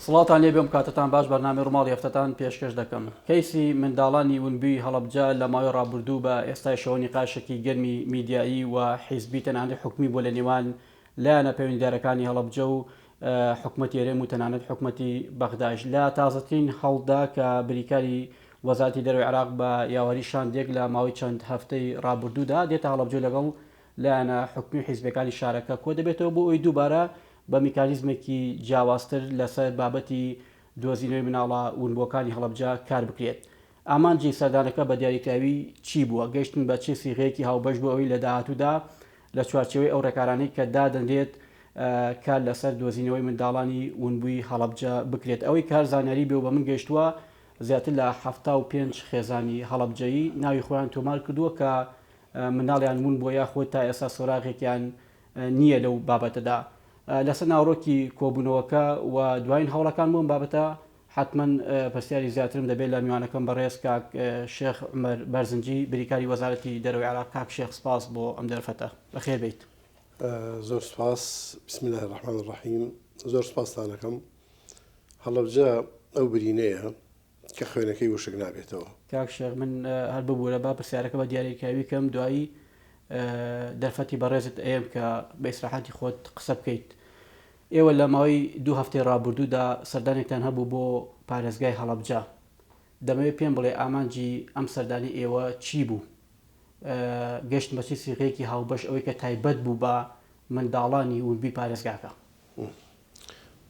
سڵاوتان لێبێ و کاتتان باش بەرنامەی ڕووماڵی هەفتەتان پێشکەش دەکەم. کەیسی منداڵانی ونبووی هەڵەبجە لە ماوەی ڕابردوو بە ئێستایشەوە نیقاشێکی گەرمی میدیایی و حیزبی تەنانەت حکومی بووە لە نێوان لایەنە پەیوەندیدارەکانی هەڵەبجە و حکومەتی هەرێم و تەنانەت حکومەتی بەغدایش لە تازەترین هەڵدا کە بریکاری وەزارەتی دەرەوەی عێراق بە یاوەری شاندێک لە ماوەی چەند هەفتەی ڕابردوودا دێتە هەڵەبجە لەگەڵ لایەنە حکومی و حیزبیەکانی شارەکە کۆدەبێتەوە بۆ ئەوەی دووبارە بە میکانیزمێکی جیاوازتر لەسەر بابەتی دۆزینەوەی مناڵە ونبووەکانی هەڵەبجە کار بکرێت. ئامانجی سەردانەکە بە دیاریکراوی چی بووە؟ گەیشتن بە چ سیغەیەکی هاوبەش بۆ ئەوەی لە داهاتوودا لە چوارچێوەی ئەو ڕێکارانەی کە دادەنرێت کار لەسەر دۆزینەوەی منداڵانی ونبووی هەڵەبجە بکرێت؟ ئەوەی کە هەر زانیاری بێ و بە من گەیشتووە زیاتر لە 75 خێزانی هەڵەبجەیی ناوی خۆیان تۆمار کردووە کە منداڵیان ون بووە یاخود تا ئێستا سۆراغێکیان نییە لەو بابەتەدا. لەسەر ناوەڕۆکی کۆبوونەوەکە و دوایین هەوڵەکان بۆ ئەم بابەتە حەتمەن پرسیاری زیاترم دەبێت لە میوانەکەم بەڕێز کاک شێخ عومەر بەرزنجی بریکاری وەزارەتی دەرەوەی عێراق. کاک شێخ سپاس بۆ ئەم دەرفەتە، بەخێر بێیت. زۆر سپاس. بسم اللە الرحمن الرحیم. زۆر سپاستان ئەکەم. هەڵەبجە ئەو برینەیە کە خوێنەکەی وشک نابێتەوە. کاک شێخ من هەر ببورە با پرسیارەکە بە دیاریکراوی کەم دوایی دەرفەتی بەڕێزت ئەیەم کە بە ئیسراحەتی خۆت قسە بکەیت. ئێوە لە ماوەی دوو هەفتەی ڕابردوودا سەردانێکتان هەبوو بۆ پارێزگای هەڵەبجە. دەمەوێت پێم بڵێ ئامانجی ئەم سەردانەی ئێوە چی بوو؟ گەشتن بە چ سیغەیەکی هاوبەش ئەوەی کە تایبەت بوو بە منداڵانی ونبووی پارێزگاکە؟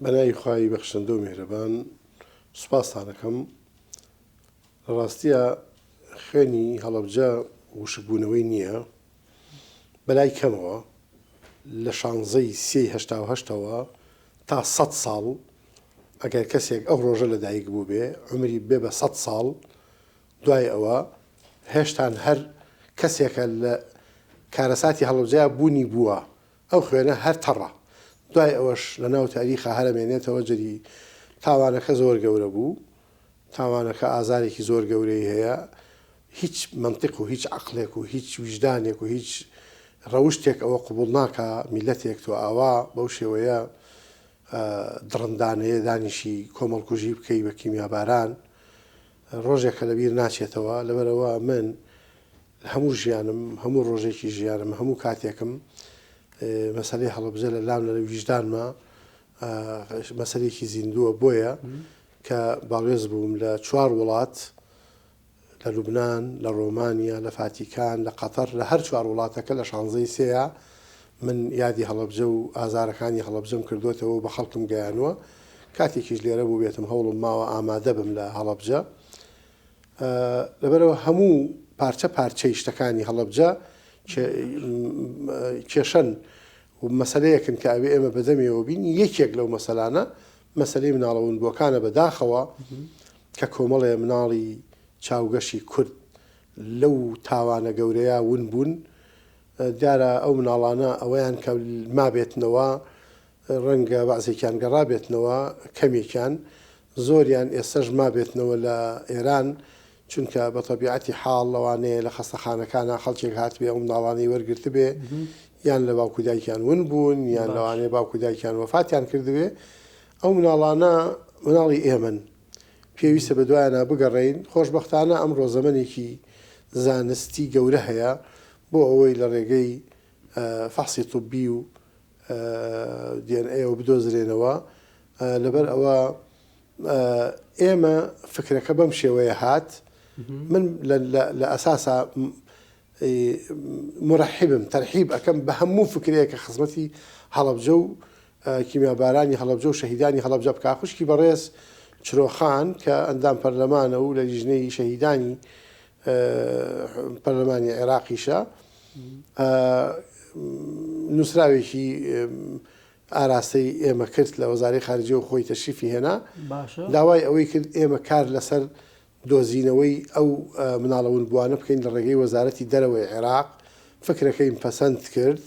بە ناوی خوای بەخشندە و میهرەبان سوپاستان ئەکەم. لە ڕاستیا خوێنی هەڵەبجە وشکبوونەوەی نییە، بەلای کەمەوە لە شانزەی سێی 88ەوە تا سەد ساڵ ئەگەر کەسێک ئەو ڕۆژە لەدایک بووبێ عومری ببێ بە سەد ساڵ دوای ئەوە هێشتان هەر کەسێکە لە کارەساتی هەڵەبجەیا بوونی بووە ئەو خوێنە هەر تەڕە دوای ئەوەش لە ناو تاریخا هەر ئەمێنێتەوە جەری تاوانەکە زۆر گەورە بوو تاوانەکە ئازارێکی زۆر گەورەی هەیە هیچ مەنتیق و هیچ عەقڵێک و هیچ ویژدانێک و هیچ ڕەوشتێک ئەوە قبوڵ ناکا میللەتێک تۆ ئاوا بەو شێوەیە دڕندانەیە دانیشی کۆمەڵکوژی بکەی بە کیمیاباران ڕۆژێکە لەبیر ناچێتەوە لەبەرئەوە من هەموو ژیانم هەموو ڕۆژێکی ژیانم هەموو کاتێکم مەسەلەی هەڵەبجە لە لام لە ویژدانما مەسەلێکی زیندووە بۆیە کە باڵوێز بووم لە چوار وڵات لە لوبناان لە ڕۆمانیا لە فاتیکان لە قەتەر لە هەر چوار وڵاتەکە لە شانزەی سێیا من یادی هەڵەبجە و ئازارەکانی هەڵەبجەم کردوێتەوە و بە خەڵکم گەیانوە کاتێکیش لێرە بوو بێتم هەوڵم ماوە ئامادە بم لە هەڵەبجە لەبەرئەوە هەموو پارچە پارچەی شتەکانی هەڵەبجە کێشەن و مەسەلەیەکن کە ئەبێ ئێمە بەدەمیەوە بین یەکێک لەو مەسەلانە مەسەلەی مناڵە ونبووەکانە بەداخەوە کە کۆمەڵێ مناڵی چاوگەشی کورد لەو تاوانە گەورەیە ون بوون دیارە ئەو مناڵانە ئەوەیان کە مابێتنەوە ڕەنگە بەعزێکیان گەڕابێتنەوە، کەمێکیان، زۆریان ئێستەش مابێتنەوە لە ئێران، چونکە بە تەبیعەتی حاڵ لەوانەیە لە خەستەخانەکانا خەڵکێک هاتبێ ئەو منداڵانەی وەرگرتبێ، یان لە باوک و دایکیان ون بوون، یان لەوانەیە باوک و دایکیان وەفاتیان کردبێ. ئەو مناڵانە مناڵی ئێمەن، پێویستە بە دوایانا بگەڕێین. خۆشبەختانە ئەمڕۆ زەمەنێکی زانستی گەورە هەیە بۆ ئەوەی لە ڕێگەی فەحسی طبی و دی ئێن ئەیەوە بدۆزرێنەوە لەبەر ئەوە ئێمە فکرەکە بەم شێوەیە هات من لە ئەساسا مرحبم تەرحیب ئەەکەم بە هەموو فکرەیە کە خزمەتی هەڵەبجە و کیمیابارانی هەڵەبجە و شەهیدانی هەڵەبجە بکا خوشکی بەڕێز چرۆخان کە ئەندام پەرلەمانە و لە لیژنەی شەهیدانی پەرلەمانی عێراقیشە نووسراوێکی ئاراستەی ئێمە کرد لە وەزارەی خارجیە و خۆی تەشریفی هێنا داوای ئەوەی کرد ئێمە کار لەسەر دۆزینەوەی ئەو مناڵە ونبووانە بکەین لە ڕێگەی وەزارەتی دەرەوەی عێراق فکرەکەیم پەسەند کرد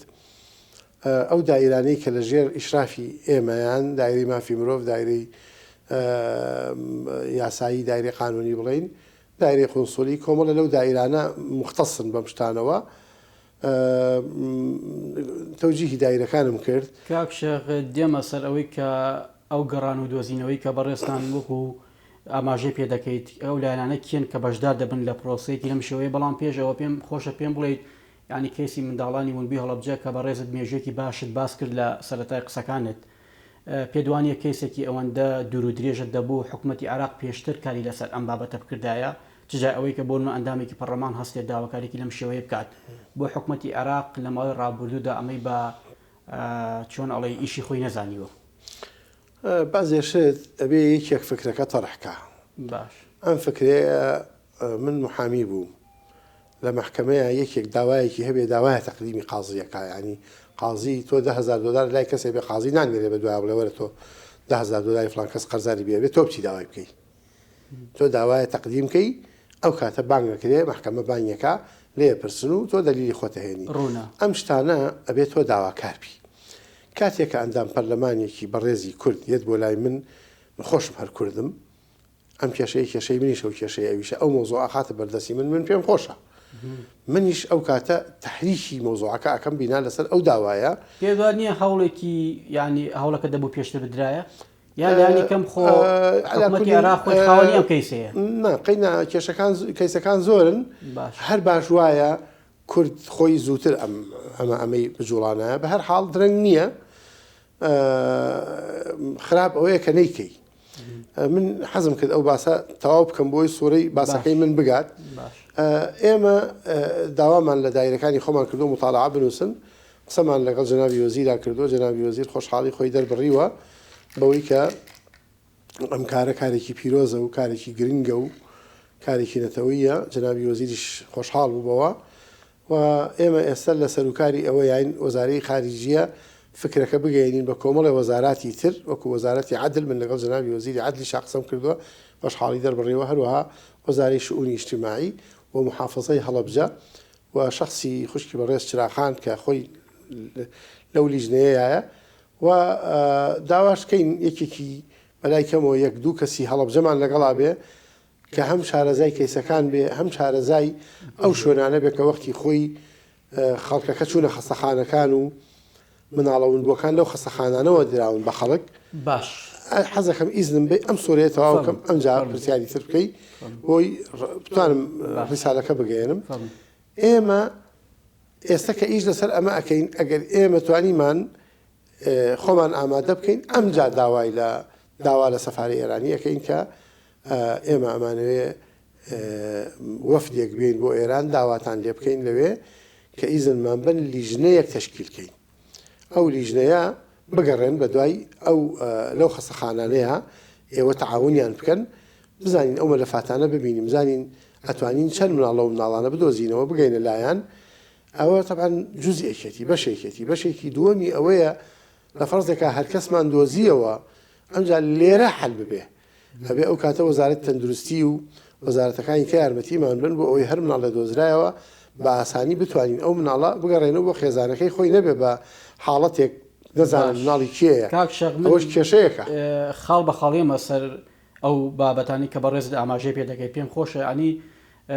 ئەو دایرانەی کە لە ژێر ئیشرافی ئێمەیان دایرەی مافی مرۆڤ دایرەی یاسایی دایرەی قانونی بڵین دایرەی قونسولی، کۆمەڵە لەو دایرانە موختەسن بەم شتانەوە، تەوجیهی دایرەکانم کرد. کاک شێخ دێمە سەر ئەوەی کە. ئەو گەڕان و دۆزینەوەی کە بەڕێزتان وەکو ئاماژەی پێ دەکەیت ئەو لایەنانە کێن کە بەشدار دەبن لە پرۆسەیەکی لەم شێوەیە بەڵام پێش ئەوە پێم خۆشە پێم بڵێیت یانی کەیسی منداڵانی ونبووی هەڵەبجە کە بەڕێزت مێژوویەکی باشت باس کرد لە سەرەتای قسەکانت پێت وانیە کەیسێکی ئەوەندە دوور و درێژت دەبوو حکومەتی عێراق پێشتر کاری لەسەر ئەم بابەتە بکردایە چ جای ئەوەی کە بۆنمە ئەندامێکی پەڕلەمان هەستێت داواکاریەکی لەم شێوەیە بکات بۆ حکومەتی عێراق لە ماوەی ڕابردوودا ئەمەی بە چۆن ئەڵێی ئیشی خۆی نەزانیوە. بەعزێ شت ئەبێ یەکێک فکرەکە تەرح کا. باش. ئەم فکرەیە من محامی بووم لە مەحکەمەیا یەکێک داوایەکی هەبێ داوایە تەقدیمی قازی ئەکا یانی قازی تۆ 10000 دۆلار لای کەسێ بێ قازی نانێرێ بە دوای بڵێ وەرە تۆ 10000 دۆلاری فڵان کەس قەرزاری بێ ئەبێ تۆ بچی داوای بکەی تۆ داوایە تەقدیم کەی ئەو کاتە بانگ ئەکرێ مەحکەمە بانگەکا لێ پرسن و تۆ دەلیلی خۆت ئەهێنی ڕوونە. ئەم شتانە ئەبێ تۆ داواکار بی کاتێ کە ئەندام پەرلەمانێکی بەڕێزی کورد یەت بۆ لای من من خۆشم هەر کوردم ئەم کێشەیە کێشەی منیشە و کێشەی ئەویشە ئەو مەوزوعە ئەخاتە بەردەستی من من پێم خۆشە منیش ئەو کاتە تەحریکی مەوزوعەکە ئەکەم بینا لەسەر ئەو داوایە. پێت وا نییە هەوڵێکی یانی هەوڵەکە دەبوو پێشتر بدرایە؟ یا لانی کەم خۆ حکومەتی عێراق خۆی خاوەنی ئەم کەیسەیە. نا قەینا کێشەکان کەیسەکان زۆرن هەر باش وایە کورد خۆی زووتر ئەم ئەمە ئەمەی بجوڵانایە بە هەر حاڵ درەنگ نییە خراپ ئەوەیە کە نەیکەی من حەزم کرد ئەو باسە تەواو بکەم بۆی سوورەی باسەکەی من بگات ئێمە داوامان لە دایرەکانی خۆمان کردو مطالعە بنووسن قسەمان لەگەڵ جەنابی وەزیرا کردووە، جەنابی وەزیر خۆشحاڵی خۆی دەربڕیوە بەوەی کە ئەم کارە کارێکی پیرۆزە و کارێکی گرنگە و کارێکی نەتەوەیە، جەنابی وەزیریش خۆشحاڵ بوو بەوە و ئێمە ئێستا لە سەروکاری ئەوەیاین وەزارەی خاریجیە فکرەکە بگەیەنین بە کۆمەڵێ وەزاراتی تر وەکو وەزارەتی عەدل، من لەگەڵ جەنابی وەزیری عەدلیشا قسەم کردووە خۆشحاڵی دەربڕیوە، هەروەها وەزارەی شئونی ئیجتیماعی و موحافەزەی هەڵەبجە و شەخسی خوشکی بەڕێز چراخان کە خۆی لەو لیژنەیەیایە و داواش کەین یەکێکی بەلای کەمەوە یەک دوو کەسی هەڵەبجەمان لەگەڵا بێ کە هەم شارەزای کەیسەکان بێ هەم شارەزای ئەو شوێنانە بێ کە وەختی خۆی خەڵکەکە چوونە خەستەخانەکان و مناڵە ونبووەکان لەو خەستەخانانەوە دراون بە خەڵک. باش. حەزەکەم ئیزنم بەی ئەم سۆرەیە تەواو کەم ئەمجا پرسیاری تر بکەی بۆی بتوانم ڕیسالەکە بگەیەنم. ئێمە ئێستا کە ئیش لەسەر ئەمە ئەکەین ئەگەر ئێمە توانیمان خۆمان ئامادە بکەین ئەمجا داوای لە داوا لە سەفارەی ئێرانی ئەکەین کە ئێمە ئەمانەوێ وەفدێک بێین بۆ ئێران داواتان لێ بکەین لەوێ کە ئیزنمان بەن لیژنەیەک تەشکیل کەین ئەو لیژنەیە بگەڕێن بە دوای ئەو لەو خەستەخانانەیە ئێوە تەعاونیان بکەن بزانین ئەو مەلەفاتانە ببینین بزانین ئەتوانین چەند مناڵ لەو مناڵانە بدۆزینەوە بگەینە لایان ئەوە تەبعەن جزئێکێتی بەشێکێتی بەشێکی دووەمی ئەوەیە لە فەرزێکا هەرکەسمان دۆزیەوە ئەمجا لێرە حەل ببێ ئەبێ ئەو کاتە وەزارەتی تەندروستی و وەزارەتەکانی کە یارمەتیمان بن بۆ ئەوەی هەر مناڵێ دۆزرایەوە بە ئاسانی بتوانین ئەو مناڵە بگەڕێنەوە بۆ خێزانەکەی خۆی نەبێ بە حاڵەتێک نەزانن باش مناڵی کێیە کاک شێخ من ئەوەش کێشەیەکە. خاڵ بە خاڵ یەمە سەر ئەو بابەتانەی کە بەڕێزت ئاماژەی پێ دەکەی پێم خۆشە یانی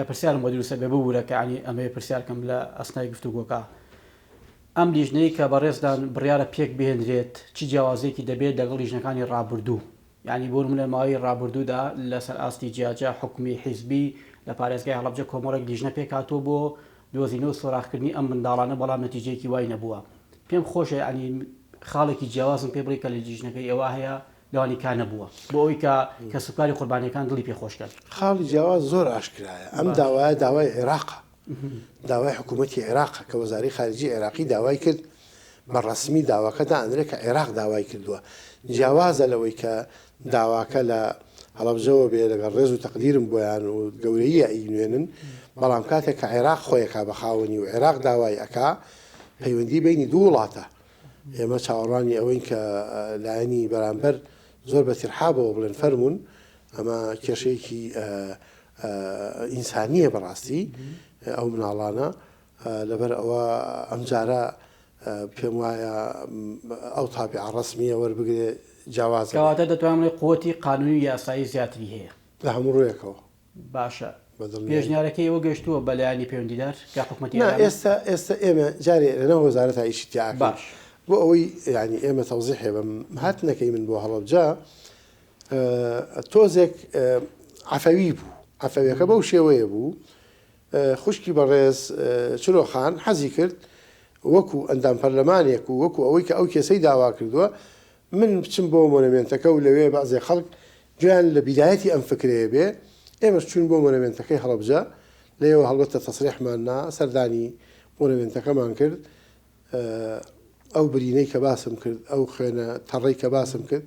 پرسیارم بۆ دروست ئەبێ ببورە کە یانی ئەمەوێ پرسیار کەم لە ئەسنای گفتوگۆکە ئەم لیژنەی کە بەڕێزتان بڕیارە پێک بهێنرێت چ جیاوازیەکی دەبێت لەگەڵ لیژنەکانی ڕابردوو؟ یانی بۆ نمونە ماوەی ڕابردوودا لەسەر ئاستی جیاجیا حکومی حیزبی لە پارێزگای هەڵەبجە کۆمەڵێک لیژنە پێکهاتووە بۆ دۆزینەوە و سۆراخکردنی ئەم منداڵانە بەڵام نەتیجەیەکی وای نەبووە پێم خۆشە یانی خاڵێکی جیاوازم پێ بڵێی کە لە لیژنەکەی ئێوە هەیە لەوانی کا نەبووە بۆ ئەوەی کە کەسوکاری قوربانیەکان دڵی پێ خۆش کەن. خاڵی جیاواز زۆر ئاشکرایە ئەم داوایە داوای عێراقە داوای حکوومەتی عێراقە کە وەزارەی خارجی عێراقی داوای کرد بە ڕەسمی داواکە دائەنرێ کە عێراق داوای کردووە جیاوازە لەوەی کە داواکە لە هەڵەبجەوە بێ لەگەڵ ڕێز و تەقدیرم بۆیان و گەورەیی ئەینوێنن بەڵام کاتێک کە عێراق خۆی ئەکا بە خاوەنی و عێراق داوای ئەکا پەیوەندی بەینی دوو وڵاتە ئێمە چاوەڕوانی ئەوەین کە لایەنی بەرامبەر زۆر بە ترحابەوە بڵێن فەرموون ئەمە کێشەیەکی ئینسانییە بەڕاستی ئەو مناڵانە لەبەر ئەوە ئەمجارە پێم وایە ئەو تابیعە ڕەسمییە وەربگرێ جیاوازە. کەواتە دەتوانم بڵێم قوتی قانونی و یاسایی زیاتری هەیە. لە هەموو ڕوویەکەوە. باشە پێشنیارەکەی ئێوە گەشتووە بە لایەنی پەیوەندیدار کە حکومەتی ئێرانە؟ نا ئێستا ئێستا ئێمە جارێ لەناو وەزارەتا ئیشی تیا ئەکەین. باش. بۆ ئەوەی یانی ئێمە تەوزیحێ بەم هاتنەکەی من بۆ هەڵەبجە تۆزێک عەفەوی بوو عەفەویەکە بەو شێوەیە بوو خوشکی بەڕێز چرۆ خان حەزی کرد وەکو ئەندام پەرلەمانێک و وەکو ئەوەی کە ئەو کێسەی داوا کردووە من بچم بۆ مۆنەمێنتەکە و لەوێ بەعزێ خەڵک گوێیان لە بیدایەتی ئەم فکرەیە بێ ئێمەش چووین بۆ مۆنەمێنتەکەی هەڵەبجە لەوێوە هەڵبەتە تەسریحمان نا سەردانی مۆنەمێنتەکەمان کرد ئەو برینەی کە باسم کرد، ئەو خوێنە تەڕەی کە باسم کرد،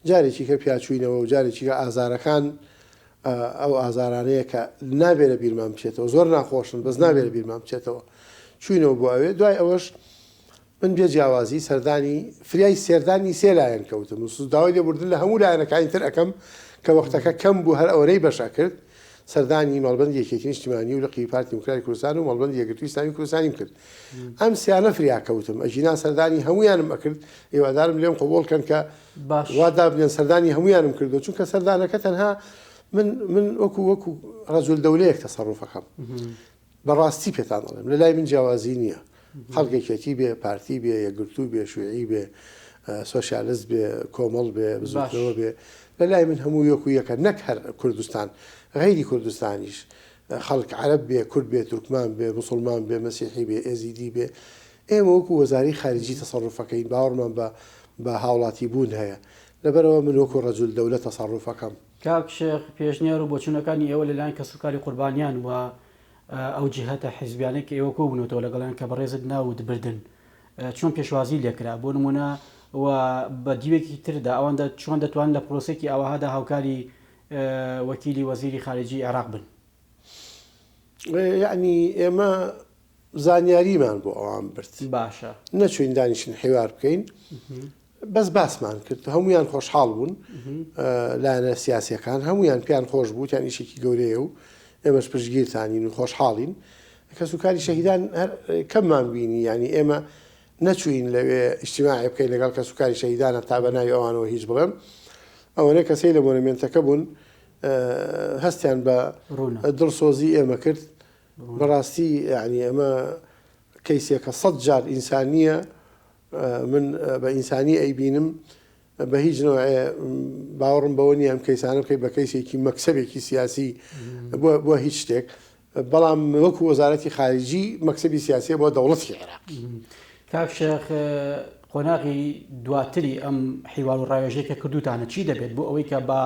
جارێکی کە پیاچووینەوە و جارێکی کە ئازارەکان ئەو ئازارانەیە کە نابێ لە بیرمان بچێتەوە، زۆر ناخۆشن بەس نابێ لە بیرمان بچێتەوە. چووینەوە بۆ ئەوێ، دوای ئەوەش من بێ جیاوازی سەردانی فریای سێردانی سێ لایەن کەوتم و داوای لێبوردن لە هەموو لایەنەکانی تر ئەکەم کە وەختەکە کەم بوو هەر ئەوەنەی بەش ئەکرد. سەردانی مەڵبەندی یەکێتی نیشتیمانی و لقی پارتی دیموکراتی کوردستان و مەڵبەندی یەکگرتووی ئیسلامی کوردستانیم کرد. ئەم سیانە فریا کەوتم، ئەگینا سەردانی هەموویانم ئەکرد، هیوادارم لێم قبوڵ کەن کە باش. وا دابنێن سەردانی هەموویانم کردووە، چونکە سەردانەکە تەنها من من وەکو وەکو ڕەجول دەولەیەک تەسەروف ئەکەم. بە ڕاستی پێتان ئەڵێم لە لای من جیاوازی نییە. خەڵک یەکێتی بێ، پارتی بێ، یەکگرتوو بێ، شویعی بێ، سۆسیالست بێ، کۆمەڵ بێ، بزوتنەوە بێ، لە لای من هەموو یەک و یەکە، نەک هەر کوردستان، غەیری کوردستانیش خەڵک عەرەب بێ، کورد بێ، تورکمان بێ، موسڵمان بێ، مەسیحی بێ، ئێزیدی بێ، ئێمە وەکو وەزارەی خارجی تەسەروف ئەکەین، باوەڕمان بە بە هاوڵاتی بوون هەیە. لەبەرئەوە من وەکو ڕەجول دەولە تەسەروف ئەکەم. کاک شێخ، پێشنیار و بۆچوونەکانی ئێوە لەلایەن کەسوکاری قوربانیان و ئەو جیهەتە حیزبیانەی کە ئێوە کۆبوونەتەوە لەگەڵیان کە بەڕێزت ناوت بردن چۆن پێشوازی لێکرا بۆ نمونە و بە دیوێکی تردا ئەوان چۆن دەتوانن لە پرۆسێکی ئاوەهادا هاوکاری وەکیلی وەزیری خارجی عێراق بن؟ یەعنی ئێمە زانیاریمان بۆ ئەوان برد. باشە. نەچووین دانیشین حیوار بکەین. بەس باسمان کرد هەموویان خۆشحاڵ بوون لایەنە سیاسیەکان هەموویان پێیان خۆش بوو تیان ئیشێکی گەورەیە و ئێمەش پشتگیرتانین و خۆشحاڵین کەسوکاری شەهیدان هەر کەممان بینی یعنی ئێمە نەچووین لەوێ ئیجتیماعێ بکەین لەگەڵ کەسوکاری شەهیدانە تا بە ناوی ئەوانەوە هیچ بڵێم ئەوەنە کەسەی لە مۆنەمێنتەکە بوون هەستیان بە دڵسۆزی ئێمە کرد بەڕاستی یعنی ئەمە کەیسێکە سەد جار ئینسانیە من بە ئینسانی ئەیبینم بە هیچ نەوعێ باوەڕم بەوە نییە ئەم کەیسانە بکەیت بە کەیسێکی مەکسەبێکی سیاسی بۆ هیچ شتێک بەڵام وەکو وەزارەتی خارجی مەکسەبی سیاسیە بۆ دەوڵەتی عێراقی. کاک شێخ قۆناغی دواتری ئەم حیوار و ڕاوێژەی کە کردوتانە چی دەبێت بۆ ئەوەی کە بە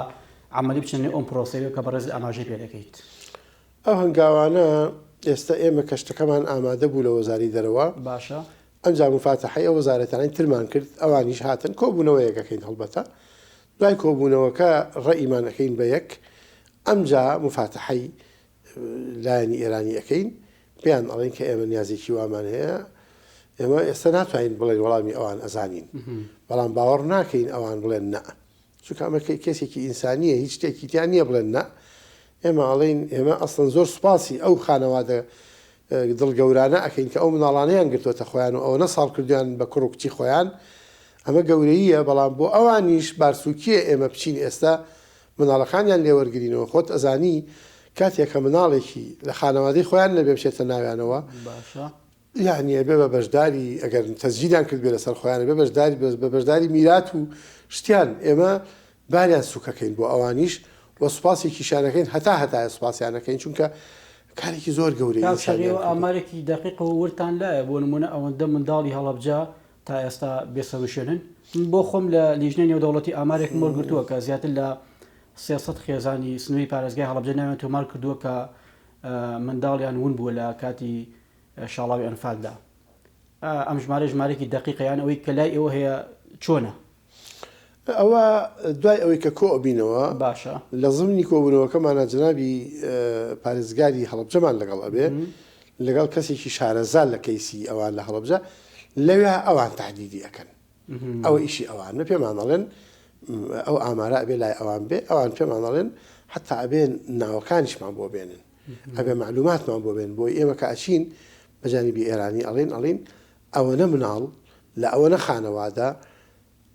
عەمەلی بچنە نێو ئەم پرۆسەیەوە کە بەڕێزت ئاماژەی پێ دەکەیت؟ ئەو هەنگاوانە ئێستا ئێمە کە شتەکەمان ئامادە بوو لە وەزاری دەرەوە باشە. ئەنجا موفاتەحەی ئەو وەزارەتانەی ترمان کرد، ئەوانیش هاتن، کۆبوونەوەیەک ئەکەین هەڵبەتە، دوای کۆبوونەوەکە ڕەئیمان ئەکەین بە یەک، ئەمجا موفاتەحەی لایەنی ئێرانی ئەکەین، پێیان ئەڵێین کە ئێمە نیازێکی وامان هەیە، ئێمە ئێستا ناتوانین بڵێین وەڵامی ئەوان ئەزانین، بەڵام باوەڕ ناکەین ئەوان بڵێن نا. چونکە ئەمە کەسێکی ئینسانییە هیچ شتێکی تیا نییە بڵێن نا ئێمە ئەڵێین ئێمە ئەسڵەن زۆر سوپاسی ئەو خانەوادە دڵ گەورانە ئەکەین کە ئەو مناڵانەیان گرتووەتە خۆیان و ئەوەنە ساڵ کردویان بە کوڕ و کچی خۆیان ئەمە گەورەییە بەڵام بۆ ئەوانیش بارسوکیە ئێمە بچین ئێستا مناڵەکانیان لێوەرگرینەوە خۆت ئەزانی کاتێک کە مناڵێکی لە خانەوادەی خۆیان نەبێ بچێتە ناویانەوە باشە یەعنی ئەبێ بە بەشداری ئەگەر تەسجیلیان کردبێ لەسەر خۆیان ئەبێ بەشداری بە بەشداری میرات و شتیان ئێمە باریان سوکەکەین بۆ ئەوانیش و سوپاسێکیشیان ئەکەین هەتا هەتایە سوپاسیان ئەکەین چونکە کارێکی زۆر گەورەی کاک شێخ ئینسانیان ئێوە کردووە. ئامارێکی دەقیق و وردتان لایە بۆ نموونە ئەوەندە منداڵی هەڵەبجە تا ئێستا بێسەروشوێنن؟ من بۆ خۆم لە لیژنەی نێودەوڵەتی ئامارێکم وەرگرتووە کە زیاتر لە 300 خێزانی سنووری پارێزگای هەڵەبجە ناویان تۆمار کردووە کە منداڵیان ون بووە لە کاتی شاڵاوی ئەنفالدا ئەم ژمارە ژمارێکی دەقیقە یان ئەوەی کە لای ئێوە هەیە چۆنە؟ ئەوە دوای ئەوەی کە کۆ ئەبینەوە باشە لە زمنی کۆبوونەوەکەمانە جەنابی پارێزگاری هەڵەبجەمان لەگەڵ ئەبێ لەگەڵ کەسێکی شارەزا لە کەیسی ئەوان لە هەڵەبجە لەوێ ئەوان تهدیدی ئەکەن ئەوە ئیشی ئەوانە پێمان ئەڵێن ئەو ئامارە ئەبێ لای ئەوان بێ ئەوان پێمان ئەڵێن حتا ئەبێ ناوەکانیشمان بۆ بێنن ئەبێ مەعلوماتمان بۆ بێن بۆی ئێمە کە ئەچین بە جانیبی ئێرانی ئەڵێن ئەڵین ئەوەنە مناڵ لە ئەوەنە خانەوادە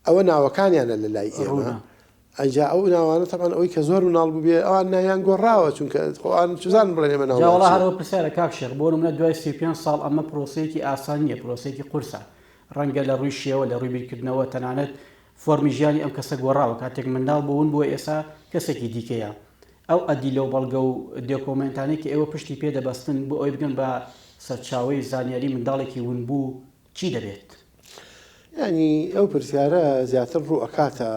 ئەوە ناوەکانیانە لە لای ئێمە ئەجا ئەو ناوانە تەبعەن ئەوەی کە زۆر مناڵ بووبێ ئەوان ناویان گۆڕاوە چونکە خۆ ئەوان چزان بڵێن ئێمە جا ناومان وەڵا چییە. هەر ئەوە پرسیارە کاک شێخ بۆ نمونە دوای 35 ساڵ ئەمە پرۆسەیەکی ئاسان نییە پرۆسەیەکی قورسە. ڕەنگە لە ڕووی شێوە، لە ڕووی بیرکردنەوە، تەنانەت فۆرمی ژیانی ئەم کەسە گۆڕاوە، کاتێک منداڵ بوو ون بووە ئێستا کەسێکی دیکەیە. ئەو ئەدیلە و بەڵگە و دێکۆمێنتانەی کە ئێوە پشتی پێ دەبەستن بۆ ئەوەی بگەن بە سەرچاوەی زانیاری منداڵێکی ونبوو چی دەبێت؟ یانی ئەو پرسیارە زیاتر ڕوو ئەکاتە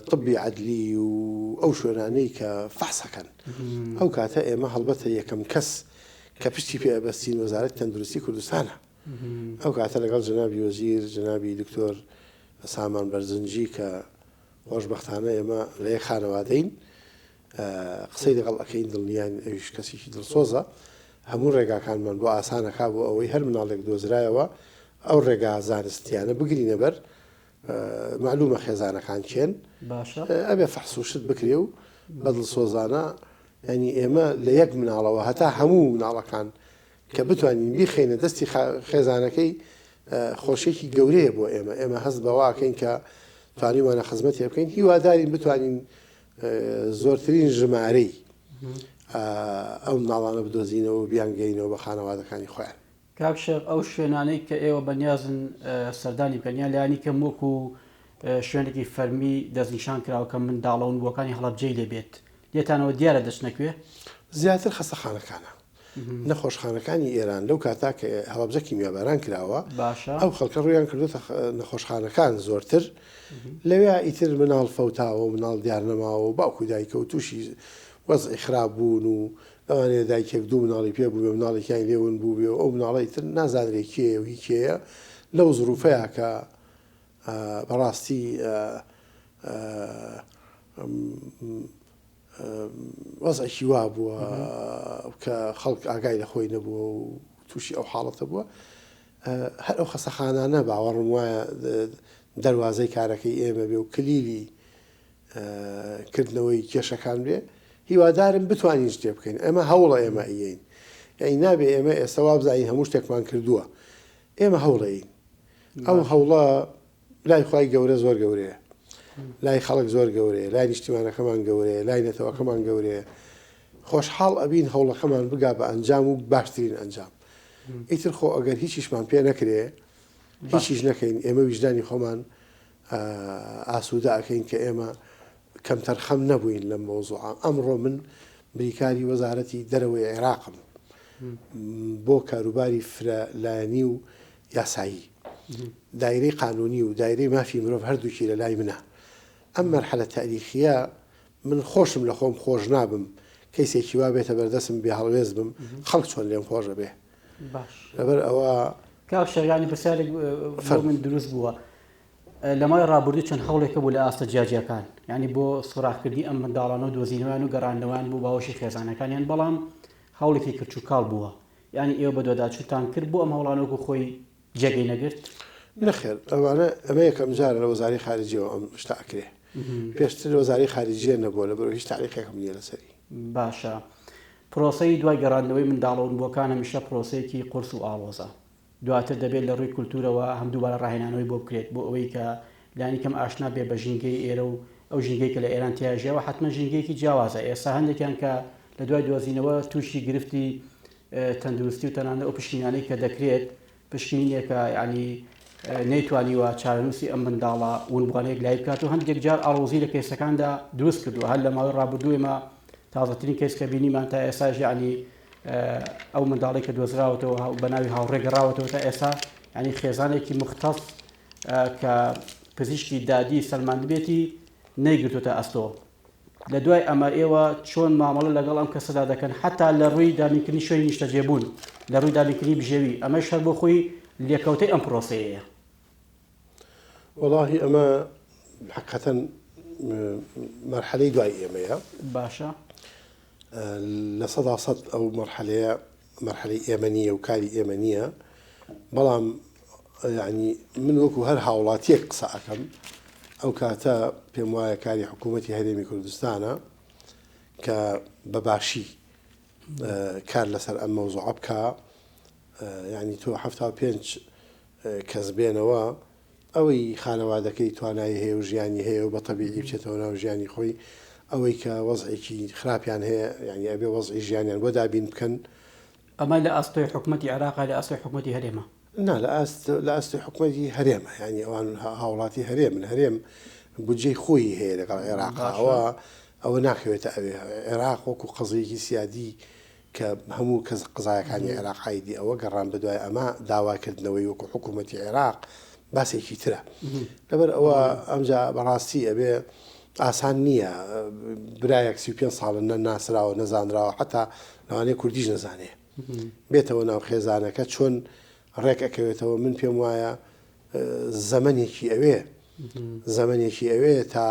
طبی عەدلی و ئەو شوێنانەی کە فەحس ئەکەن. ئەو کاتە ئێمە هەڵبەتە یەکەم کەس کە پشتی پێ ئەبەستین وەزارەتی تەندروستی کوردستانە. ئەو کاتە لەگەڵ جەنابی وەزیر جەنابی دکتۆر سامان بەرزنجی کە خۆشبەختانە ئێمە لە یەک خانەوادەین قسەی لەگەڵ ئەکەین دڵنیاین ئەویش کەسێکی دڵسۆزە هەموو ڕێگاکانمان بۆ ئاسان ئەکا بۆ ئەوەی هەر مناڵێک دۆزرایەوە ئەو ڕێگا زانستیانە بگرینە بەر مەعلومە خێزانەکان کێن باشە ئەبێ فەحس و شت بکرێ و بە دڵسۆزانە یانی ئێمە لە یەک مناڵەوە هەتا هەموو مناڵەکان کە بتوانین بیخەینە دەستی خێزانەکەی خۆشیەکی گەورەیە بۆ ئێمە، ئێمە هەست بەوە ئەکەین کە توانیومانە خزمەتێ بکەین، هیوادارین بتوانین زۆرترین ژمارەی ئەو مناڵانە بدۆزینەوە و بیانگەینەوە بە خانەوادەکانی خۆیان. کاک شێخ ئەو شوێنانەی کە ئێوە بەنیازن سەردانی بکەن یان لایەنی کەم وەکو شوێنێکی فەرمی دەستنیشان کراوە کە منداڵە ونبووەکانی هەڵەبجەی لێ بێت لێتانەوە دیارە دەچنە کوێ؟ زیاتر خەستەخانەکانە. نەخۆشخانەکانی ئێران لەو کاتە کە هەڵەبجە کیمیاباران کراوە باشە. ئەو خەڵکە ڕوویان کردوتە نەخۆشخانەکان زۆرتر لەوێ ئیتر مناڵ فەوتاوە و مناڵ دیار نەماوە و باوک و دایکە و تووشی وەزعی خراپ بوون و لەوانەیە دایکێک دوو مناڵی پێ بووبێ مناڵێکیان لێ ون بووبێ و ئەو مناڵە ئیتر نازانرێ کێیە و هی کێیە لەو زروفەیە کە بەڕاستی وەزعێکی وا بووە کە خەڵک ئاگای لە خۆی نەبووە و تووشی ئەو حاڵەتە بووە هەر ئەو خەسەخانانە باوەڕم وایە دەواازەی کارەکەی ئێمە بێ و کلیلی کردنەوەی کێشەکان بێ هیوادارم بتوانین شتێ بکەین ئەمە هەوڵە ئێمە ئەیین یعنی نابێ ئێمە ئێستا وابزانین هەموو شتێکمان کردووە ئێمە هەوڵەین ئەو هەوڵە لای خوای گەورە زۆر گەورەیە لای خەڵک زۆر گەورەیە لای نیشتیمانەکەمان گەورەیە لای نەتەوەکەمان گەورەیە خۆشحاڵ ئەبین هەوڵەکەمان بگا بە ئەنجام و باشترین ئەنجام ئیتر خۆ ئەگەر هیچیشمان پێ نەکرێ هیچیش نەکەین ئێمە ویژدانی خۆمان ئاسوودە ئەکەین کە ئێمە کەمتەرخەم نەبووین لەم مەوزوعە. ئەمڕۆ من بریکاری وەزارەتی دەرەوەی عێراقم بۆ کاروباری فرە لایەنی و یاسایی. دایرەی قانونی و دایرەی مافی مرۆڤ هەردووکی لە لای منە. ئەم مەرحەلە تاریخییە من خۆشم لە خۆم خۆش نابم کەیسێکی وا بێتە بەردەستم بێ هەڵوێست بم، خەڵک چۆن لێم خۆش ئەبێ؟ باش. لەبەر ئەوە. کاک شێخ یانی پرسیارێک بۆ من دروست بووە. لە ماوەی ڕابردوو چەند هەوڵێک هەبوو لە ئاستە جیاجیاکان یانی بۆ سۆراخکردنی ئەم منداڵانە و دۆزینەوەیان و گەڕاندنەوەیان بۆ باوەشی خێزانەکانیان بەڵام هەوڵێکی کرچ و کاڵ بووە یانی ئێوە بەدواداچوونتان کرد بۆ ئەم هەوڵانە وەکو خۆی جێگەی نەگرت؟ نەخێر ئەوانە ئەمە یەکەم جارە لە وەزارەی خارجیەوە ئەم شتە ئەکرێ پێشتر وەزارەی خارجیە نەبووە لەبەرئەوە هیچ تەعلیقێکم نییە لەسەری. باشە پرۆسەی دوای گەڕاندنەوەی منداڵە ونبووەکان هەمیشە پرۆسەیەکی قورس و ئاڵۆزە دواتر دەبێت لە ڕووی کولتوورەوە هەم دووبارە ڕاهێنانەوەی بۆ بکرێت بۆ ئەوەی کە لانی کەم ئاشنا بێت بە ژینگەی ئێرە و ئەو ژینگەی کە لە ئێران تیا ژیاوە حەتمەن ژینگەیەکی جیاوازە ئێستا هەندێکیان کە لە دوای دۆزینەوە تووشی گرفتی تەندروستی و تەنانەت ئەو پشکنینانەی کە دەکرێت پشکنینێکە یعنی نەیتوانیوە چارەنووسی ئەم منداڵە ونبووانە یەکلایی بکات و هەندێک جار ئاڵۆزی لە کەیسەکاندا دروست کردووە هەر لە ماوەی ڕابردوو ئێمە تازەترین کەیس کە بینیمان تا ئێستاش یعنی ئەو منداڵەی کە دۆزراوەتەوە بە ناوی هاوڕێ گەڕاوەتەوە تا ئێستا یعنی خێزانێکی مختص کە پزیشکی دادی سەلماندبێتی نەیگرتوتە ئەستۆ لە دوای ئەمە ئێوە چۆن مامەڵە لەگەڵ ئەم کەسەدا دەکەن حتا لە ڕووی دابینکردنی شوێنی نیشتەجێبوون لە ڕووی دابینکردنی بژێوی ئەمەش هەر بۆ خۆی لێکەوتەی ئەم پرۆسەیەیە. وەڵاهی ئەمە حەقیقەتەن مەرحەلەی دوای ئێمەیە. باشە. 100% ئەو مەرحەلەیە مەرحەلەی ئێمە نییە و کاری ئێمە نییە بەڵام یعنی من وەکو هەر هاوڵاتیەک قسە ئەکەم ئەو کاتە پێم وایە کاری حکوومەتی هەرێمی کوردستانە کە بە باشی کار لەسەر ئەم مەوزوعە بکا یعنی تۆ 75 کەس بێنەوە ئەوەی خانەوادەکەی توانای هەیە و ژیانی هەیە و بە تەبیعی بچێتەوە ناو ژیانی خۆی، ئەوەی کە وەزعێکی خراپیان هەیە یانی ئەبێ وەزعی ژیانیان بۆ دابین بکەن. ئەمە لە ئەستۆی حکومەتی عێراقە لە ئەستۆی حکومەتی هەرێمە؟ نا لە ئاست لە ئاستی حکومەتی هەرێمە یانی ئەوان هاوڵاتی هەرێمن هەرێم بودجەی خۆی هەیە لەگەڵ عێراق ئەوە ئەوە ناکەوێتە ئەوێ عێراق وەکو قەزیەکی سیادی کە هەموو کەس قەزایەکانی عێراق عایدی ئەوە گەڕان بەدوای ئەمە داواکردنەوەی وەکو حکوومەتی عێراق باسێکی ترە لەبەر ئەوە ئەمجا بەڕاستی ئەبێ ئاسان نییە برایەک 35 ساڵە نە ناسراوە نەزانراوە حتا لەوانەیە کوردیش نەزانێ بێتەوە ناو خێزانەکە چۆن ڕێک ئەکەوێتەوە من پێم وایە زەمەنێکی ئەوێ زەمەنێکی ئەوێ تا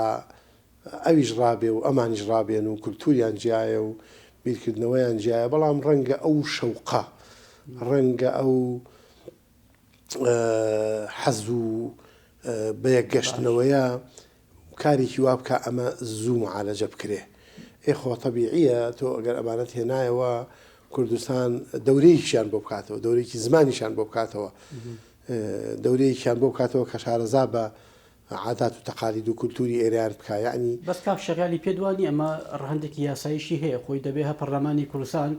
ئەویش ڕابێ و ئەمانیش ڕابێن و کولتوریان جیایە و بیرکردنەوەیان جیایە بەڵام ڕەنگە ئەو شەوقە ڕەنگە ئەو حەز و بەیەکگەشتنەوەیە کارێکی وا بکا ئەمە زوو معالەجە بکرێ. ئێ خۆ تەبیعیە تۆ ئەگەر ئەمانەت هێنایەوە کوردستان دەورەیەکیان بۆ بکاتەوە، دەورەیەکی زمانیشیان بۆ بکاتەوە، دەورەیەکیان بۆ بکاتەوە کە شارەزا بە عادات و تەقالید و کولتوری ئێرەیان بکا یەعنی. بەس کاک شێخ یانی پێت وا نیە ئەمە ڕەهەندێکی یاساییشی هەیە خۆی دەبێ هە پەرلەمانی کوردستان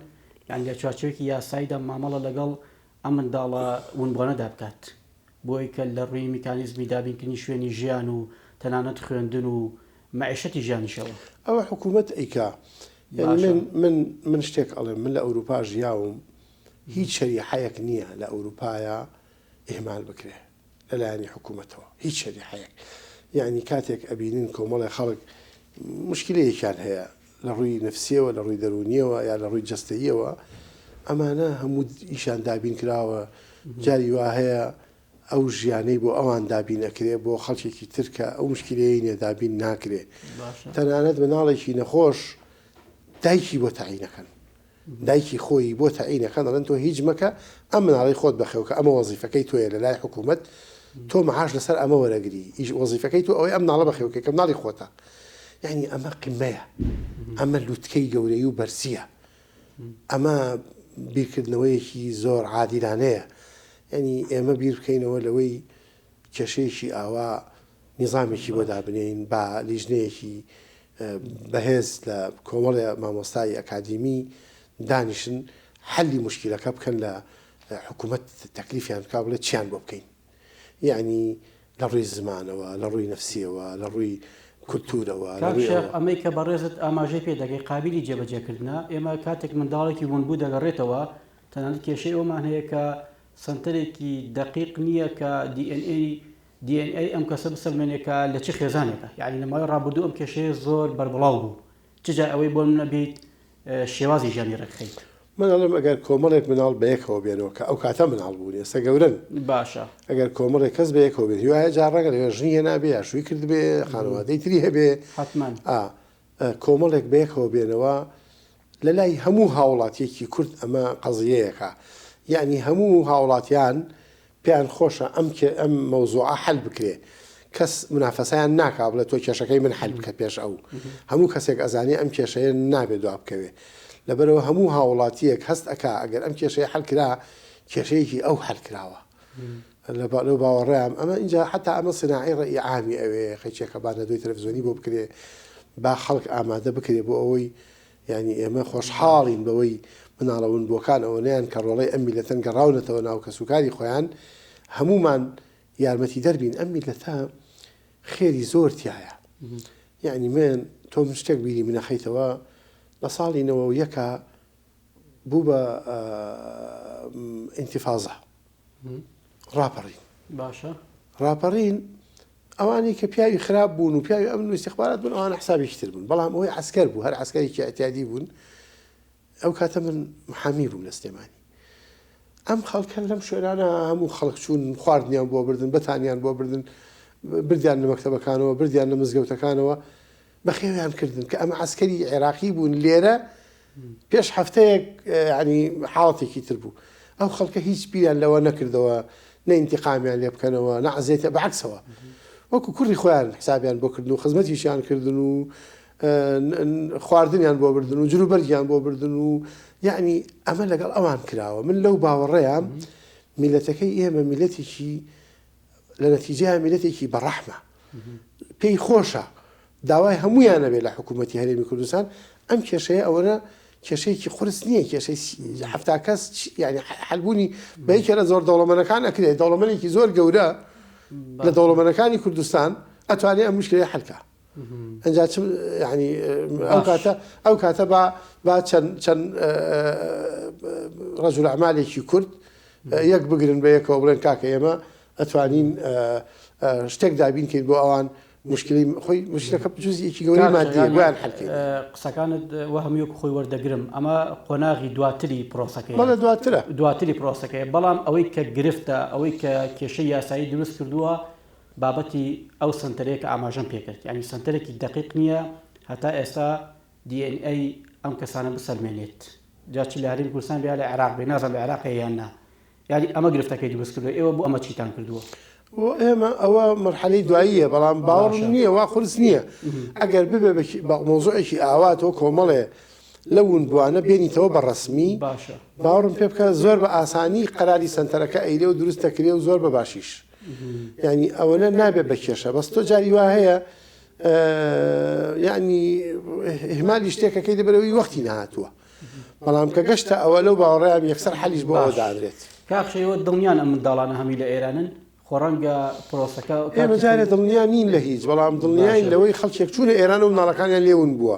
یانی لە چوارچێوەیەکی یاساییدا مامەڵە لەگەڵ ئەم منداڵە ونبوانەدا بکات بۆی کە لە ڕووی میکانیزمی دابینکردنی شوێنی ژیان و تەنانەت خوێندن و مەعیشەتی ژیانیشەوە. ئەوە حکوومەت ئەیکا. یانی من من من شتێک ئەڵێم من لە ئەورووپا ژیاوم هیچ شەریحەیەک نییە لە ئەورووپایا ئیهمال بکرێ. لە لایەنی حکوومەتەوە هیچ شەریحەیەک یەعنی کاتێک ئەبینن کۆمەڵێ خەڵک مشکلەیەکیان هەیە لە ڕووی نفسیەوە لە ڕووی دەروونیەوە یا لە ڕووی جەستەییەوە ئەمانە هەموو ئیشان دابین کراوە جاری وا هەیە ئەو ژیانەی بۆ ئەوان دابین ئەکرێ بۆ خەڵکێکی تر کە ئەو مشکلەیەی نیە دابین ناکرێ تەنانەت مناڵێکی نەخۆش دایکی بۆ تەعینەکەن دایکی خۆی بۆ تەعین ئەکەن ئەڵێن تۆ هیچ مەکە ئەم مناڵەی خۆت بەخێوکە ئەمە وەزیفەکەی تۆیە لە لای حکوومەت تۆ معاش لەسەر ئەمە وەرەگری ئیش وەزیفەکەی تۆ ئەوەی ئەم مناڵە بەخێوکەی کە مناڵی خۆتە یعنی ئەمە قیمەیە ئەمە لوتکەی گەورەی و بەرزیە ئەمە بیرکردنەوەیەکی زۆر عادیلانەیە یعنی ئێمە بیر بکەینەوە لەوەی کێشەیەکی ئاوا نیزامێکی بۆ دابنێین با لیژنەیەکی بەهێز لە کۆمەڵێ مامۆستای ئەکادیمی دانیشن حەلی موشکیلەکە بکەن لە حکوومەت تەکلیفیان بکا بڵێ چیان بۆ بکەین یەعنی لە ڕووی زمانەوە لە ڕووی نەفسیەوە لە ڕووی کولتوورەوە لە کاک ڕووی شێخ ئەوە. ئەمەی کە بەڕێزت ئاماژەی پێ دەکەی قابیلی جێبەجێکردنە، ئێمە کاتێک منداڵێکی ونبوو دەگەڕێتەوە تەنانەت کێشەی ئەوەمان هەیە کە سەنتەرێکی دەقیق نییە کە دی ئێن ئەی DNA ئەم کەسە بسەلمێنێ کە لە چ خێزانێکە یعنی لە ماوەی ڕابردوو ئەم کێشەیە زۆر بەربڵاو بوو چ جای ئەوەی بۆ منە بیت شێوازی ژیانی ڕێکخەیت. من ئەڵێم ئەگەر کۆمەڵێک مناڵ بەیەکەوە بێنەوە کە ئەو کاتە مناڵ بوون ئێستا گەورەن باشە. ئەگەر کۆمەڵێک کەس بەیەکەوە بێن هیوایە جا ڕەنگە لەوێ ژنی هێنابێ یا شووی کردبێ خانەوادەی تری هەبێ حەتمەن. ئا کۆمەڵێک بەیەکەوە بێنەوە لە لای هەموو هاوڵاتیەکی کورد ئەمە قەزیەیەکە یەعنی هەموو هاوڵاتیان پێیان خۆشە ئەم ئەم مەوزوعە حەل بکرێ کەس منافەسەیان ناکا بڵێ تۆ کێشەکەی من حەل بکە پێش ئەو هەموو کەسێک ئەزانێ ئەم کێشەیە نابێ دوا بکەوێ لەبەرەوە هەموو هاوڵاتیەک هەست ئەکا ئەگەر ئەم کێشەیە حەل کرا کێشەیەکی ئەو حەل کراوە لەو باوەڕەیام ئەمە ئینجا حەتا ئەمە سناعی ڕەئی عامی ئەوێ قەیچێکە با نەدۆی تەلەفزیۆنی بۆ بکرێ با خەڵک ئامادە بکرێ بۆ ئەوەی یانی ئێمە خۆشحاڵین بەوەی مناڵە ونبووەکان ئەوەنەیان کە ڕۆڵەی ئەم میللەتەن گەڕاونەتەوە ناو کەسوکاری خۆیان هەموومان یارمەتیدەر بین ئەم میللەتە خێری زۆر تیایە یعنی من تۆ من شتێک بیری منەخەیتەوە لە ساڵی نەوە یەکە بوو بە ئینتیفازە ڕاپەڕین باشە ڕاپەڕین ئەوانەی کە پیاوی خراپ بوون و پیاوی ئەمن و ئیستیخبارات بوون ئەوانە حسابێکی تر بوون بەڵام ئەوەی عەسکەر بوو هەر عەسکەرێکی ئیعتیادی بوون ئەو کاتە من محامی بووم لە سلێمانی ئەم خەڵکە لەم شوێنانە هەموو خەڵک چوون خواردنیان بۆ بردن بەتانیان بۆ بردن بردیان لە مەکتەبەکانەوە بردیان لە مزگەوتەکانەوە بەخێویان کردن کە ئەمە عەسکەری عێراقی بوون لێرە پێش هەفتەیەک یانی حاڵەتێکی تر بوو ئەو خەڵکە هیچ بیریان لەوە نەکردەوە نە ئینتیقامیان لێ بکەنەوە نە عەزێتە بەعکسەوە وەکو کوڕی خۆیان حسابیان بۆ کردن و خزمەتیشیان کردن و خواردنیان بۆ بردن و جلوبەرگیان بۆ بردن و یعنی ئەمە لەگەڵ ئەوان کراوە من لەو باوەڕەیام میلەتەکەی ئێمە میلەتێکی لە نەتیجەیا میلەتێکی بەڕەحمە پێی خۆشە داوای هەموویان ئەبێ لە حکوومەتی هەرێمی کوردستان ئەم کێشەیە ئەوەنە. کێشەیەکی قورس نییە کێشەی حەفتا کەس یعنی حلبوونی بە یەکێ لە زۆر دەوڵەمەنەکان ئەکرێت دەوڵەمەنێکی زۆر گەورە لە دەوڵەمەنەکانی کوردستان ئەتوانێ ئەم مشکلەیە حلکە ئەجا چ یعنی ئەو کاتە ئەو کاتە با با چەند چەند ڕەجول ئەعمالێکی کورد یەک بگرن بە یەکەوە بڵێن کاکە ئێمە ئەتوانین شتێک دابین کەین بۆ ئەوان مشکلی خۆی مشکلەکە جزئیەکی گەورەی مادیە بۆیان حل کەین. قسەکانت وە هەمووی وەکو خۆی وەردەگرم ئەمە قۆناغی دواتری پرۆسەکەیە. بەڵێ دواترە. دواتری پرۆسەکەیە بەڵام ئەوەی کە گرفتە ئەوەی کە کێشەی یاسایی دروست کردووە بابەتی ئەو سەنتەرەیە کە ئاماژەم پێکرد یانی سەنتەرێکی دەقیق نییە هەتا ئێستا DNA ئەم کەسانە بسەلمێنێت جا چ لە هەرێمی کوردستان بێ یا لە عێراق بێ نازانم لە عێراق هەیە یان نا یانی ئەمە گرفتەکەی دروست کردووە ئێوە بۆ ئەمە چیتان کردووە؟ بۆ ئێمە ئەوە مەرحەلەی دواییە بەڵام باوەڕم نییە وا قورس نییە ئەگەر ببێ بە مەوزوعێکی ئاوا تۆ کۆمەڵێ لەو ونبووانە بێنیتەوە بە ڕەسمی باشە باوەڕم پێ بکە زۆر بە ئاسانی قەراری سەنتەرەکە ئەیرێ و دروست دەکرێ و زۆر بە باشیش یعنی ئەوەنە نابێ بە کێشە بەس تۆ جاری وا هەیە یعنی ئیهمالی شتێکەکەی لەبەرەوەی وەختی نەهاتووە بەڵام کە گەشتە ئەوە لەو باوەڕەیام یەکسەر حەلیش بۆ ئەوە دادرێت. کاک شێوە دڵنیان ئەم منداڵانە هەمووی لە ئێرانن؟ خۆ ڕەنگە پرۆسەکە ئێمە جارێ دڵنیا نین لە هیچ بەڵام دڵنیاین لەوەی خەڵکێک چوونە ئێران و مناڵەکانیان لێ ون بووە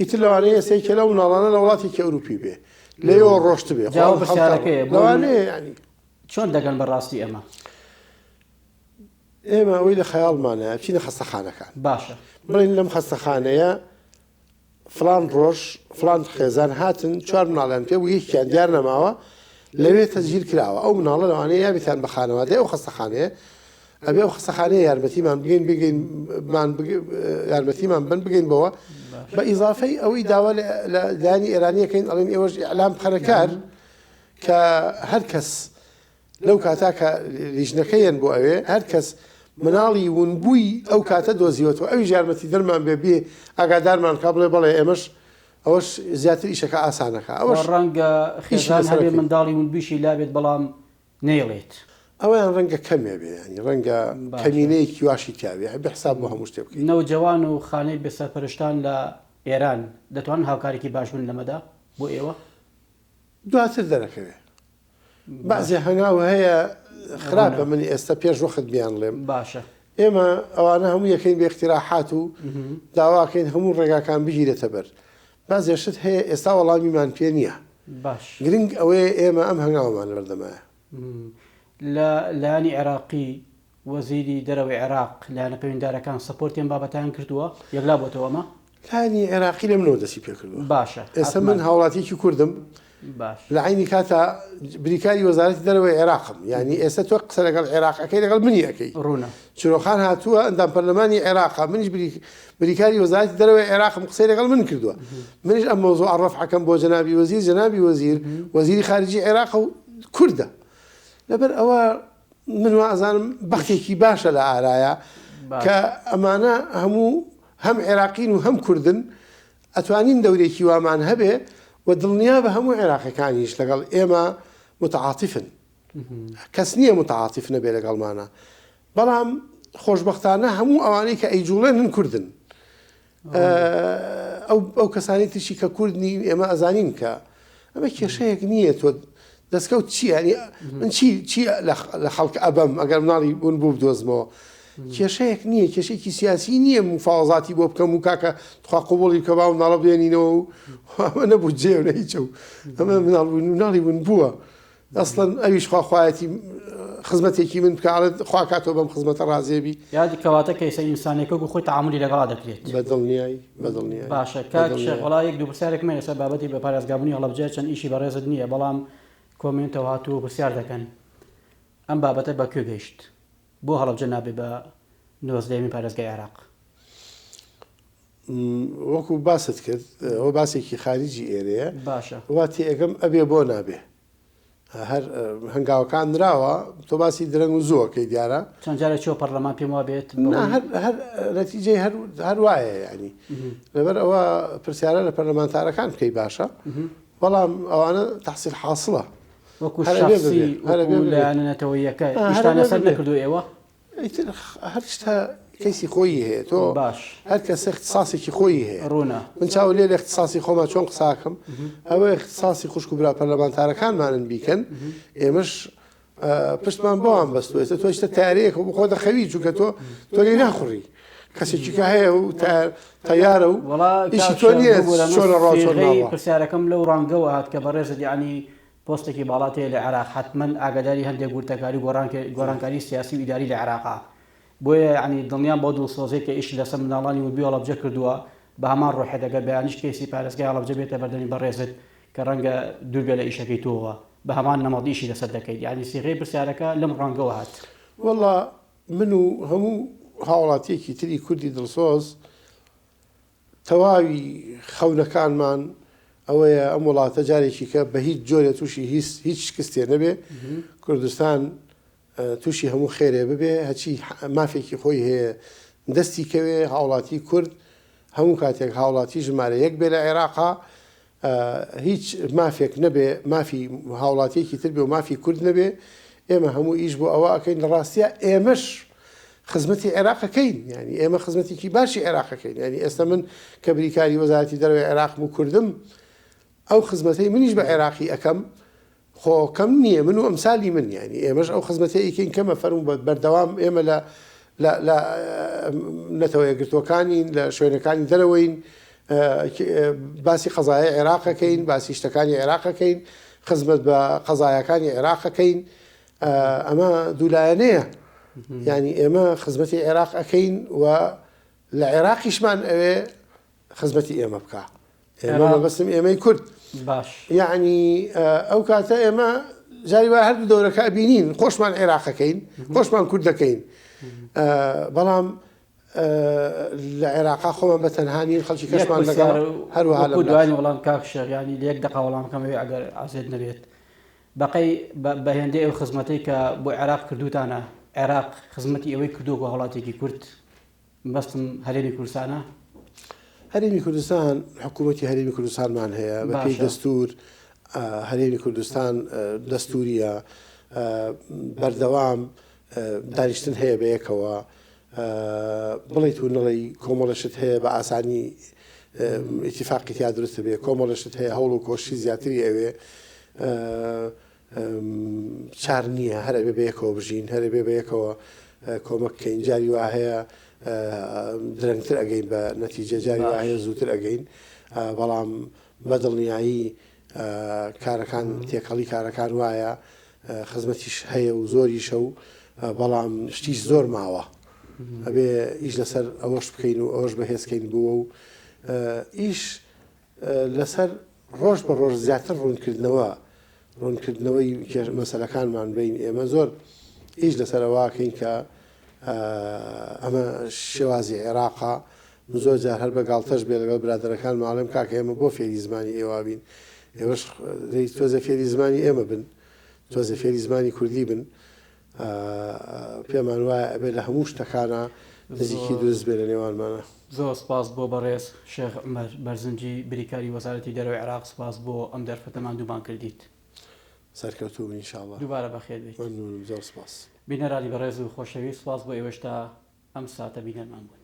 ئیتر لەوانەیە ئێستا یەکێ لەو مناڵانە لە وڵاتێکی ئەوروپی بێ لەوێوە ڕۆشتبێ جا ئەو پرسیارەکەیە بۆ لەوانەیە یانی چۆن دەگەن بە ڕاستی ئەمە؟ ئێمە ئەوەی لە خەیاڵمانە بچینە خەستەخانەکان باشە بڵێن لەم خەستەخانەیە فڵان ڕۆژ فڵان خێزان هاتن چوار مناڵیان پێ بوو یەکیان دیار نەماوە لەوێ تەسجیل کراوە ئەو مناڵە لەوانەیە یابێتیان بە خانەوادەی ئەو خەستەخانەیە ئەبێ ئەو خەستەخانەیە یارمەتیمان بگەین بگەین مان یارمەتیمان بن بگەین بەوە بە ئیزافەی ئەوەی داوا لە لایەنی ئێرانیەکەین ئەڵێن ئێوەش ئیعلام بخەنە کار کە هەر کەس لەو کاتە کە لیژنەکە یەن بۆ ئەوێ هەر کەس مناڵی ونبووی ئەو کاتە دۆزیوەتەوە ئەویش یارمەتیدەرمان بێ بێ ئاگادارمان کا بڵێ بەڵێ ئێمەش ئەوەش زیاتر ئیشەکە ئاسانەکا ئەوەش ڕەنگە ئیشی خێزان لەسەر هەبێ ئەکەین. منداڵی ونبوویشی لابێت بەڵام نەیڵێت. ئەوەیان ڕەنگە کەمێ بێ یانی ڕەنگە باشە. کەمینەیەکی واشی تیا بێ ئەبێ حساب بۆ هەموو شتێ بکەین. نەوجەوان و خانەی بێسەرپەرشتان لە ئێران دەتوانن هاوکارێکی باش بن لەمەدا بۆ ئێوە؟ دواتر دەرەکەوێ. بەعزێ هەنگاو هەیە خراپە من ئێستا پێش وەخت بیانڵێم. باشە. ئێمە ئەوانە هەموو یەکەین بە ئیقتیراحات و داواکەین هەموو ڕێگاکان بگیرێتە بەر. بەعزێ شت هەیە ئێستا وەڵامیمان پێ نییە. باش. گرنگ ئەوەیە ئێمە ئەم هەنگاوەمان لەبەردەمایە. لە لایەنی عێراقی وەزیری دەرەوەی عێراق، لایەنە پەیوەندیدارەکان support ی ئەم بابەتەیان کردووە؟ یەکلا بۆتەوە ئەمە؟ لایەنی عێراقی لە منەوە دەستی پێکردووە. باشە. ئێستا من هاوڵاتیەکی کوردم، باش. لە عەینی کاتا بریکاری وەزارەتی دەرەوەی عێراقم. یانی ئێستا تۆ قسە لەگەڵ عێراق ئەکەی لەگەڵ منی ئەکەی. ڕوونە. چرۆخان هاتووە ئەندام پەرلەمانی عێراقە، منیش بریکاری وەزارەتی دەرەوەی عێراقم قسەی لەگەڵ من کردووە. منیش ئەم مەوزوعە ڕەفع ئەکەم بۆ جەنابی وەزیر، جەنابی وەزیر وەزیری خارجی عێراقە و کوردە. لەبەر ئەوە من وا ئەزانم بەختێکی باشە لە ئارایە کە ئەمانە هەموو هەم عێراقین و هەم کوردن ئەتوانین دەورێکی وامان هەبێ و دڵنیا بە هەموو عێراقەکانیش لەگەڵ ئێمە متعاتفن کەس نییە متعاتف نەبێ لەگەڵمانە بەڵام خۆشببختانە هەموو ئەوانەی کە ئەیجوڵێنن کوردن ئەو ئەو کەسانی ترشی کە کورد نین ئێمە ئەزانین کە ئەمە کێشەیەک نییە تۆ دەستکەوت چی ینی من چی چی لە خەڵک ئەبەم ئەگەر مناڵی بوون بوو بدۆزمەوە کێشەیەک نییە کێشێکی سیاسی نییە مفاوەزاتی بۆ بکەم و کاکە تخوا قوبڵی بکە با مناڵە بێنینەوە و ئەمە نەبوو جێ و نە هیچە و ئەمە مناڵ بوون مناڵی بوون بووە ئەسڵەن ئەویش خوا خوایەتی خزمەتێکی من بکا ئەڵێت خوا کاتۆ بەم خزمەتە ڕازێ بی. یادی کەواتە کەیسە ئینسانیەکە وەکو خۆی تەعامولی لەگەڵا دەکرێت. بە دڵنیایی بە دڵنیایی باشە بە کاک شێخ دڵنیایی. وەڵا یەک دوو پرسیارێکم هەیە لەسەر بابەتی بە پارێزگابوونی هەڵەبجە چەند ئیشی بەڕێزت نییە بەڵام کۆمێنتەوە هاتووە و پرسیار دەکەن ئەم بابەتە بە کوێ گەیشت بۆ هەڵەبجە نابێ بە نۆزدەیەمین پارێزگای عێراق؟ وەکو باست کرد ئەوە باسێکی خاریجی ئێرەیە باشە. وا تێئەگەم ئەبێ بۆ نابێ هەر هەنگاوەکان نراوە تۆ باسی درەنگ و زووەکەی دیارە. چەند جارێک چووە پەرلەمان پێم وابێت نا هەر هەر نەتیجەی هەر هەر وایە یانی لەبەر ئەوە پرسیارە لە پەرلەمانتارەکان بکەی باشە بەڵام ئەوانە تحصیل حاصلە وەکو شخصی وەکو لایەنە نەتەوەییەکە ئیشتان لەسەر نەکردووە ئێوە؟ ئیتر هەر شتە. کەیسی خۆیی هەیە تۆ باش. هەر کەسە اختصاصێکی خۆیی هەیە ڕوونە. من چاو لێ لە اختصاصی خۆمان چۆن قساکەم ئەوە اختصاصی خوشک و برا پەرلەمانتارەکانمانن بیکەن ئێمەش پشتمان بەوان بەستووە ئێستا تۆ شتە تارەیەک و بخۆ دەخەوی چونکە تۆ تۆ لێی ناخوڕی کەسێکی کە هەیە و تەیارە و وەڵا ئیشی کاک تۆ شێخ نییە ببورە من چۆن ڕا چۆن سیغەی ناڕوا. پرسیارەکەم لەو ڕەنگەوە هات کە بەڕێزت یەعنی پۆستێکی باڵات هەیە لە عێراق حەتمەن ئاگاداری هەندێک وردەکاری و گۆڕانکاری سیاسی و ئیداری لە عێراقا بۆیە یەعنی دڵنیام بەو دڵسۆزیەی کە ئیشت لەسەر منداڵانی ونبووی هەڵەبجە کردووە بە هەمان ڕۆحیەت ئەگەر بەیانیش کەیسی پارێزگای هەڵەبجە بێتە بەردەمی بەڕێزت کە ڕەنگە دوور بێت لە ئیشەکەی تۆوە بە هەمان نەمەط ئیشی لەسەر دەکەیت یەعنی سیغەی پرسیارەکە لەم ڕوانگەوە هات. وەڵا من و هەموو هاوڵاتیەکی تری کوردی دڵسۆز تەواوی خەونەکانمان ئەوەیە ئەم وڵاتە جارێکی کە بە هیچ جۆرێ تووشی هیچ هیچ شکستێ نەبێ کوردستان تووشی هەموو خێرێ ببێ هەچی مافێکی خۆی هەیە دەستی کەوێ هاوڵاتی کورد هەموو کاتێک هاوڵاتی ژمارە یەک بێ لە عێراقا هیچ مافێک نەبێ مافی هاوڵاتیەکی تر بێ و مافی کورد نەبێ ئێمە هەموو ئیش بۆ ئەوە ئەکەین لە ڕاستیا ئێمەش خزمەتی عێراقەکەین یعنی ئێمە خزمەتێکی باشی عێراقەکەین یعنی ئێستا من کە بریکاری وەزارەتی دەرەوەی عێراقم و کوردم ئەو خزمەتەی منیش بە عێراقی ئەەکەم خۆ کەم نییە من و ئەمسالی من یانی ئێمەش ئەو خزمەتەی ئەیکەین کەمە فەرموو بە بەردەوام ئێمە لە لە لە نەتەوە یەکگرتووەکانین لە شوێنەکانی دەرەوەین باسی قەزایای عێراقەکەین باسی شتەکانی عێراقەکەین خزمەت بە قەزایەکانی عێراقەکەین ئەمە دوولایەنەیە یعنی ئێمە خزمەتی عێراق ئەەکەین و لە عێراقیشمان ئەوێ خزمەتی ئێمە بکا ئێمە مەبەستم ئێمەی کورد باش یعنی ئەو کاتە ئێمە جاری وایە هەردوو دەورەکە ئەبینین خۆشمان عێراقەکەین خۆشمان کورد دەکەین بەڵام لە عێراقا خۆمان بە تەنها نین خەڵکی کەشمان لەگەڵ هەروەها لە دوای وەڵام کاک شێخ ینی لە یەک دقە وەڵام کەمەوێ ئەگەر عزێت نەبێت بەقەی بە هێندەی ئەو خزمەتەی کە بۆ عێراق کردوتانە عێراق خزمەتی ئەوەی کردووە بۆ هەڵاتێکی کورد مەبەستم هەرێمی کوردستانە؟ هەرێمی کوردستان حکوومەتی هەرێمی کوردستانمان هەیە بە پێی دەستور هەرێمی کوردستان دەستوریە بەردەوام دانیشتن هەیە بە یەکەوە بڵیت و نڵی کۆمەڵشت هەیە بە ئاسانی ئیتیفاقی تیا دروست بێ کۆمەڵشت هەیە هەوڵ و کۆشی زیاتری ئەوێ چار نییە هەر ئەبێ بەیەکەوە بژین هەر ئەبێ بەیەکەوە کۆمەک کەین جاری وا هەیە درەنگتر ئەگەین بە نەتیجە جاری وا هەیە زووتر ئەگەین بەڵام بە دڵنیایی کارەکان تێکەڵی کارەکان وایە خزمەتیش هەیە و زۆریشە و بەڵام شتیش زۆر ماوە ئەبێ ئیش لەسەر ئەوەش بکەین و ئەوەش بەهێزکەین بووە و ئیش لەسەر ڕۆژ بە ڕۆژ زیاتر ڕوونکردنەوە ڕوونکردنەوەی کێش مەسەلەکانمان بین ئێمە زۆر ئیش لەسەر ئەوەکەین کە ئەمە شێوازی عێراقا من زۆر جار هەر بە گاڵتەش بێ لەگەڵ برادەرەکان ماڵێم کاکە ئێمە بۆ فێری زمانی ئێوە بین ئێوەش تۆزە فێری زمانی ئێمە بن تۆزە فێری زمانی کوردی بن پێمان وایە ئەبێ لە هەموو شتەکانا نزیکی دروست بێ لە نێوانمانا. زۆر سپاس بۆ بەڕێز شێخ عومەر بەرزنجی بریکاری وەزارەتی دەرەوەی عێراق سپاس بۆ ئەم دەرفەتە ماندوومان کردیت. سەرکەوتوو بن ان شاء اللە. دووبارە بەخێر بێیت. مەمنونم زۆر سپاس. بینەرانی بەڕێز و خۆشەویست سپاس بۆ ئێوەش تا ئەم ساتە بینەرمان بوون.